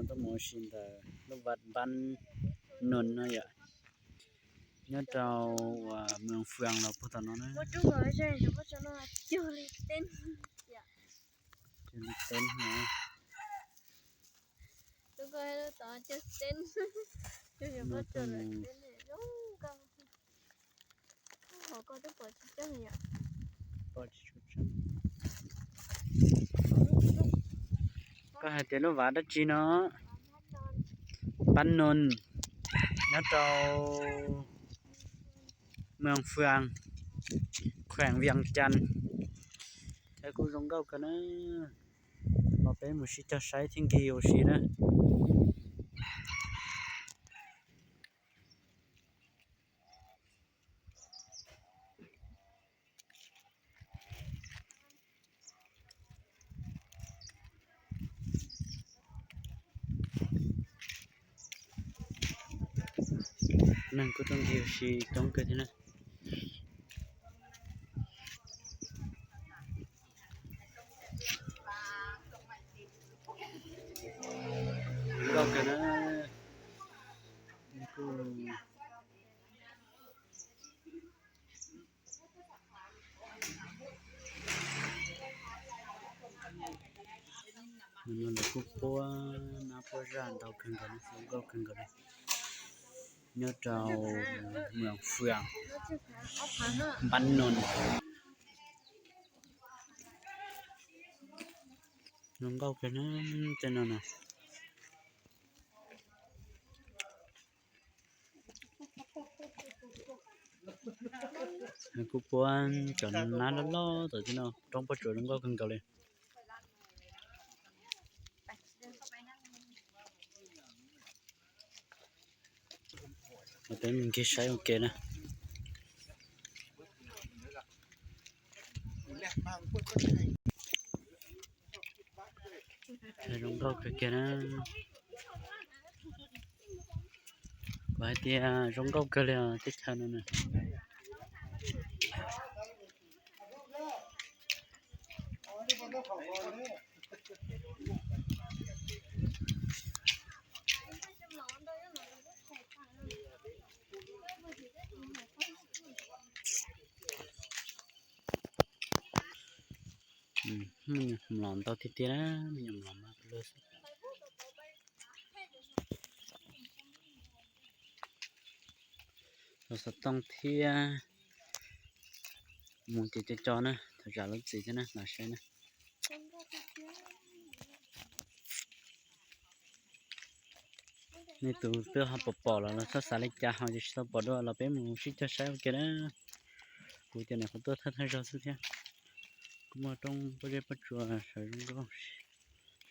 Tuaj mus ua si ntawm lub vaj Npab Nus no yom, nyob rau uas Moos Fwam los puag tom no na. Cog li teb no. Koj hais tias lub vaj dab tsi no? Npab Nus, nyob rau Moos Fwam, khueem Vias Cas. Ces kuj zoo nkauj kawg na. Los peb mus sib cog saib thiab nkig ua si na. Neeg kuj tuaj nkig ua si coob kawg thiab na. Nkauj kawg na. Nim no lawv kuj puab nab puab zaj ntau kawg nkaus li, zoo nkauj kawg nkaus li. Nyob rau Moos Fwam, Npab Nus. Zoo nkauj kawg na, tej no na. Kuj puab cov nab loj loj tom tej no, roob pob tsuas zoo nkauj kawg nkaus li. Peb mus nkig saib ua ke na. Zoo nkauj kawg kiag na. Kuv hais tias zoo nkauj kawg li os, teb chaws no na. Me nyuam mlom ntau tiag tiag na, me nyuam mlom mas luag xwb. Los xov tooj thiab mus ces co co na, thov zam lub txim thiab na, los saib na. Nej tus twb ho pom pom los los txhob xav li cas ho, ces tsis tau pom dua los peb mus sib cog saib ua ke na. Kuv ces nim qhuav tuaj thawj thawj zaug xwb thiab. Kuj muaj roob pob zeb pob tsuas sawv zoo nkauj,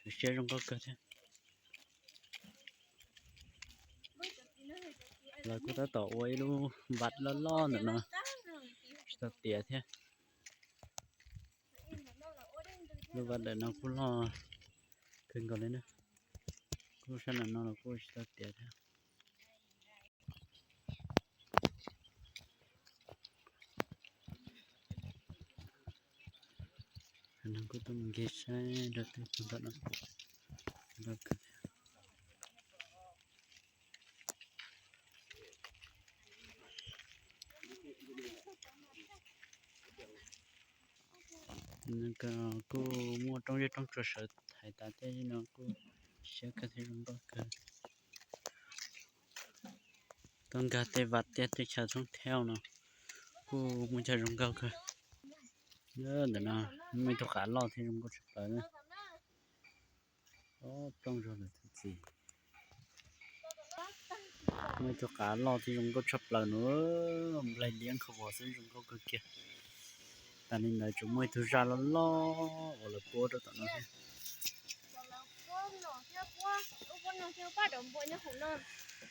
sawv siab zoo nkauj kawg thiab. Lawv kuj tab tom ua ib lub vaj loj loj ntawm no, tsis tau tiav thiab. Lub vaj ntawm no kuj loj kawg nkaus li na. Kuj sab ntawm no los kuj tsis tau tiav thiab. Neeg kuj tuaj mus nkig saib nrog tej ntawm no. Kuj muaj roob zeb roob tsuas sawv thaiv tas thiab no, kuj siab kawg thiab zoo nkauj kawg. Tuaj nkag tej vaj tiaj teb chaws thoob theej no kuj muaj chaw zoo nkauj kawg. Ntawm no muaj ib tug qav loj thiab zoo nkauj tshaj plaws na. Plooj zog lawm tus txiv. Muaj ib tug qav loj thiab zoo nkauj tshaj plaws no, nplaig liab nkhaus vos xwb zoo nkauj kawg kiag. Tas li ntawd tseem muaj ib tug zaj loj loj uas lawv puab rau tom no thiab.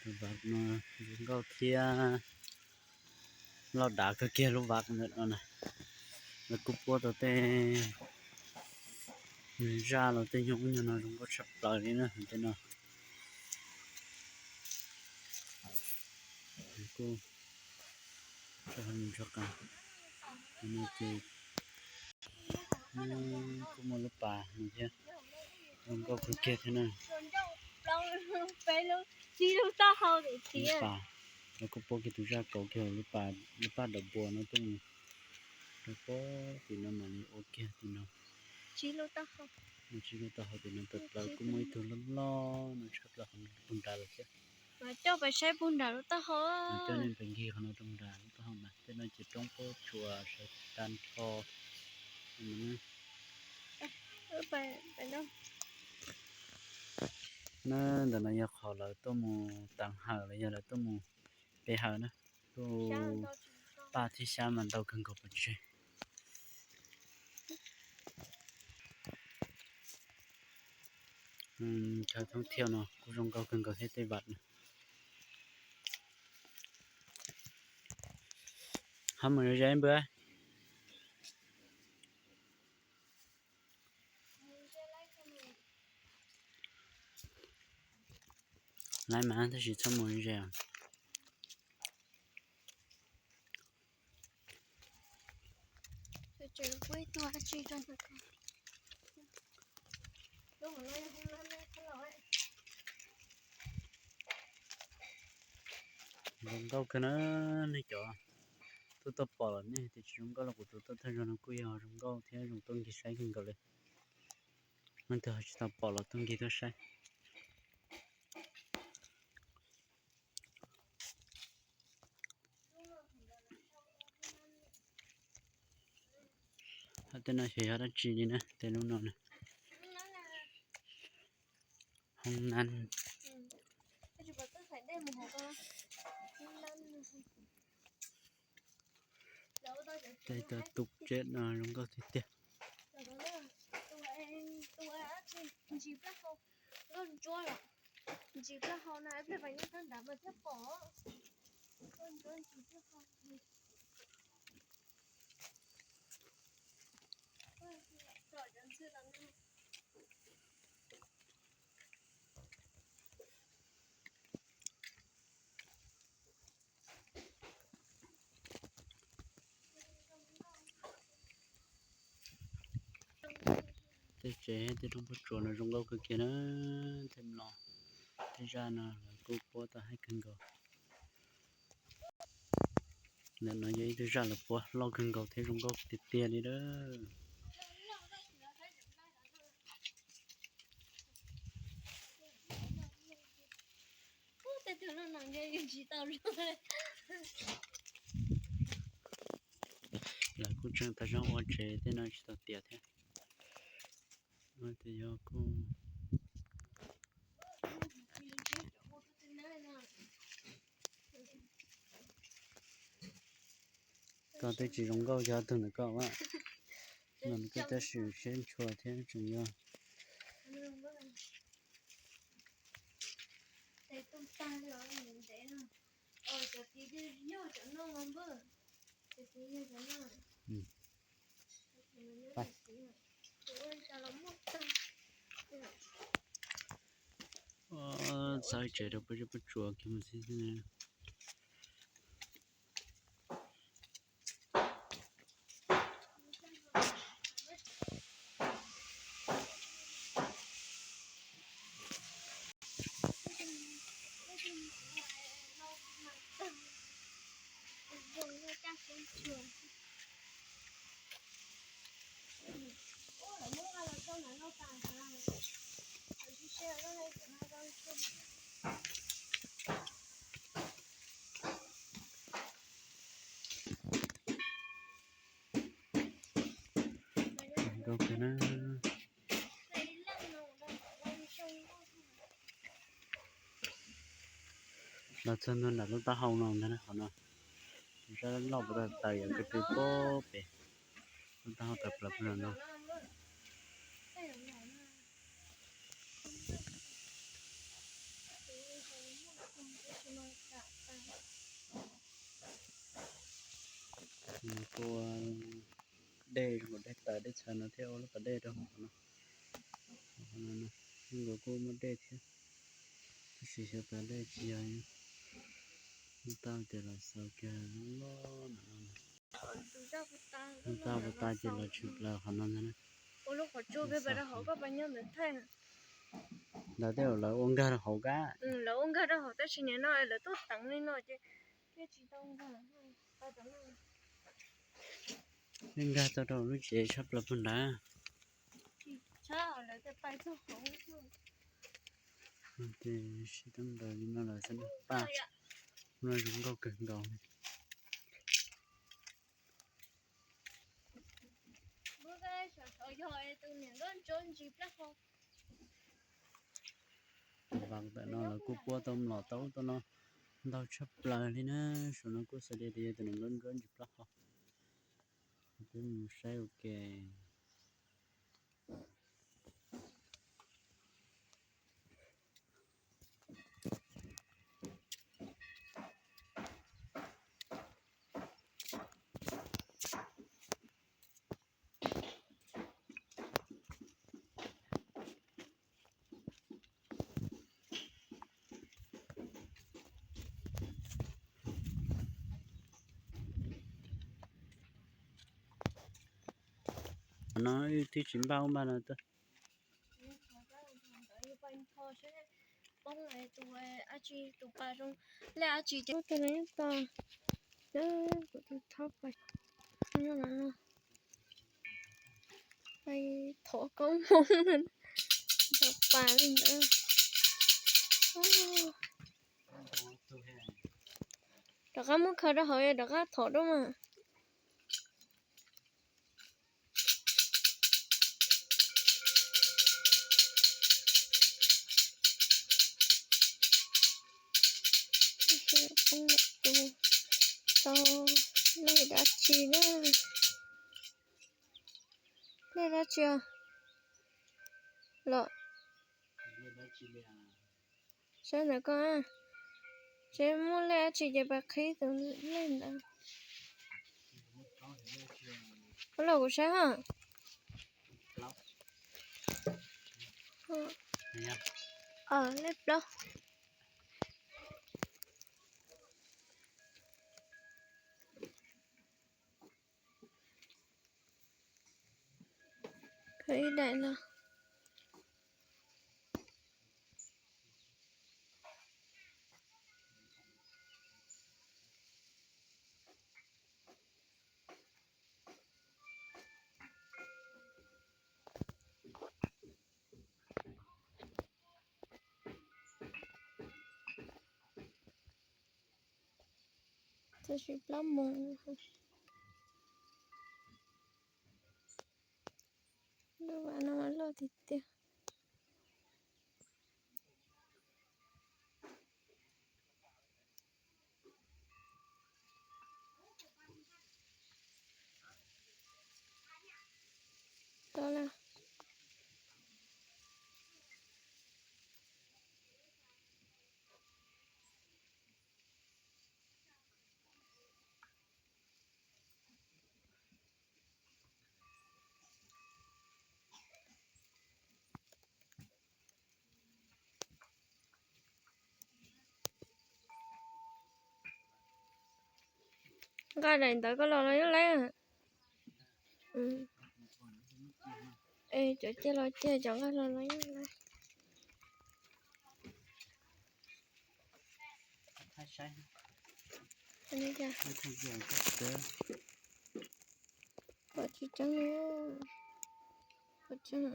Tus vaj no zoo nkauj thiab loj dav kawg kiag lub vaj ntawm no na. Lawv kuj puab tau tej zaj los tej nyuag ub nyuag no zoo nkauj tshaj plaws li na tej no. Kuj tso ntsuag qas no ces kuj muaj lub pas no thiab, zoo nkauj kawg kiag thiab na. Peb lub, tsib lub taub hau tim txiv. Lub pas, lawv kuj puab kiag tus zaj kauv kiag lub pas, lub paj dawm npua no tuaj mus rau puag tim no mam li ua kiag tim no. Tsib lub taub hau, tsib lub taub hau tim no tawm plaws kuj muaj ib tug loj loj no tshaj plaws qhov no puag nrad lawm thiab. Mas coj pais saib puag nrad lub taub hau. Mas coj nej pais nkig qhov no rau nrad lub taub hau ntag. Tej no ces roob pob tsuas sawv tag nrho. Na, ntawm no yog qhov lawv tuaj mus teev hawm los yog lawv tuaj mus pe hawm na. Tuaj paj thiab xyab mas ntau kawg nkaus pov tseg. Chaw thoob thiab no kuj zoo nkauj kawg nkaus thiab tej vam no. Ho mus ze npawg. Laiv mas tab sis txhob mus ze. Zoo nkauj kawg na, nej cov tuaj tau pom los nej tias tsis zoo nkauj los kuv tus tuaj thawj zaug no kuj yog zoo nkauj thiab zoo tuaj nkig saib kawg nkaus li. Leej twg ho tsis tau pom los tuaj nkig tuaj saib. Tej no xyov yog dab tsi li na, tej lub no na. Hoob nab. Tej cov tus tseb no zoo nkauj tiag tiag. Tej tsev tej roob pob tsuas no zoo nkauj kawg kiag na, tej mlom, tej zaj no lawv kuj puab tau haib kawg nkaus. Ntawm no yog ib tug zaj lawv puab loj kawg nkaus thiab zoo nkauj tiag tiag li lawm. Lawv kuj tseem tas zog ua tsev tej no tsis tau tiav thiab. Tias yog kuj Koj twb tsis zoo nkauj yog tug ntawd koj a. Los nws kuj tab sis siab ntshua thiab tseem yog. Txawb tsev rau peb zej peb tsuas kiag mus xwb xwb. Nkauj kawg na. Los txog ntua nram lub taub hau no ntag na, qhov no zaj loj puas tau taws yam kawg pw pob pem, lub taub hau tawm plaws pem no ntag. Ua dej zoo nkaus, dej taws dej txha no thiab ua lub pas dej rau hauv no. Hauv no zoo nkaus kuj muaj dej thiab, tab sis xyov pas dej tsis yog, muab tau ces los xaus kiag lub no. Muab tau puas tas ces los tshwm plaws qhov no ntag na. Ntawd tej zaum lawv ua nkag rau hauv kab. Lawv ua nkag rau hauv tab sis nim no lawv tuaj teev li no ces thiaj tsis tau nkag. Yeej nkag tau rau lub tsev tshaj plaws puag nrad. Sib teb nraws li no lawm xwb paj. No zoo nkauj kawg nkaus. Tus vas ntawm no lawv kuj puab tau mlom tau ub tau no ntau tshaj plaws li na. Saum no kuj xav tias yog tus niam nkauj nkauj ntsis plaub hau. Peb mus saib ua ke. No wb twb tsis npaj ub npaj no tuaj. Poob tus dab tsi, tus pas zoo lej dab tsi ces tus no nyob tos, kuv tus thob pas nyob no no, pais thov koob hmoov nrog pas li ntawd. Rov qab muab khaws rau hauv rov qab thov dua mas. Tau lej dab tsi na? Lej dab tsi los? Saib ntawm koj, seb muaj lej dab tsi ces pais qhib tus lej ntawd. Ua los kuv saib ha. Lej plaub. Khaws ib daim los. Tam sim plaub moos, lub vaj no mas loj tiag tiag. Tau lawm. Nqa daim ntawd koj los los yeej laib. Es cov cia los cia, cov nqa los los yeej laib. Pom tsis tseeb, pom tseeb.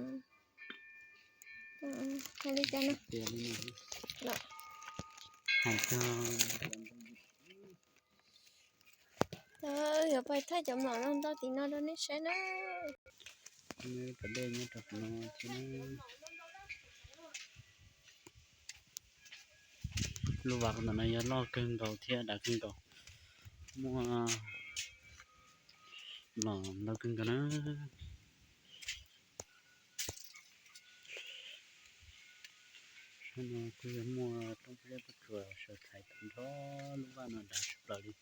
Hais li cas no? Hais tias yuav pais thaij cov mlom no ntau tim no rau nej saib na. Cov dej nyob rau qhov no thiab. Lub vaj ntawm no yog loj kawg nkaus thiab dav kawg nkaus, muaj mlom ntau kawg nkaus na. Sab no kuj yog muaj roob phab liab pob tsuas sawv thaiv tag nrho, lub vaj no dav tshaj plaws li.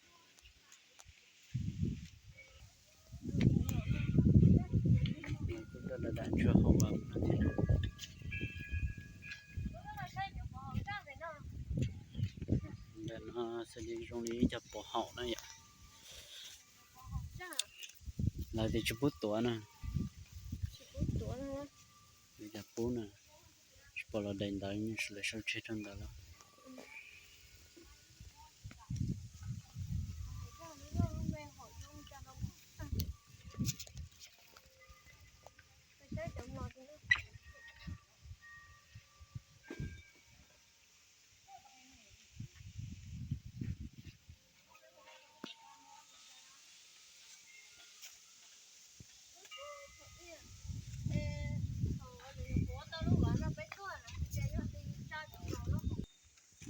Kuj tuaj dav dav ntsuag hauv no thiab. Ntawm no xws li zoo li ib co pov haum na yom. Lawv tias tsis pub tuav na. Li cas pub na, tsis Pom los daim ntawd, lawv sau tseg rau ntawd lawm.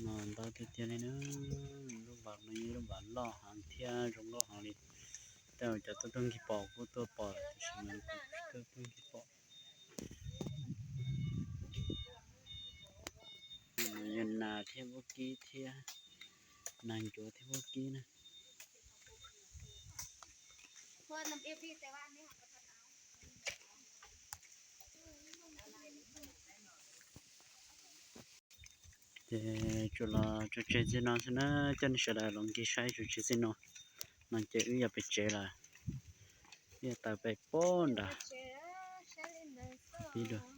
No ntau tiag tiag li na. Lub vas no yog lub vas loj heev thiab zoo nkauj heev li. Tej zaum cov tuaj tuaj nkeeg pom kuj tuaj pom, tab sis mas kuv tsis tuaj tuaj nkeeg pom. Yog nas thiab vaub kib thiab, nas ncuav thiab vaub kib na. Ces tsuas los tso tseg txij no xwb na, coj nej sawv daws los nkeeg saib tso tseg txij no. No ces wb yuav pem tsev lawm, wb yuav tawm pem pob nram pib dua.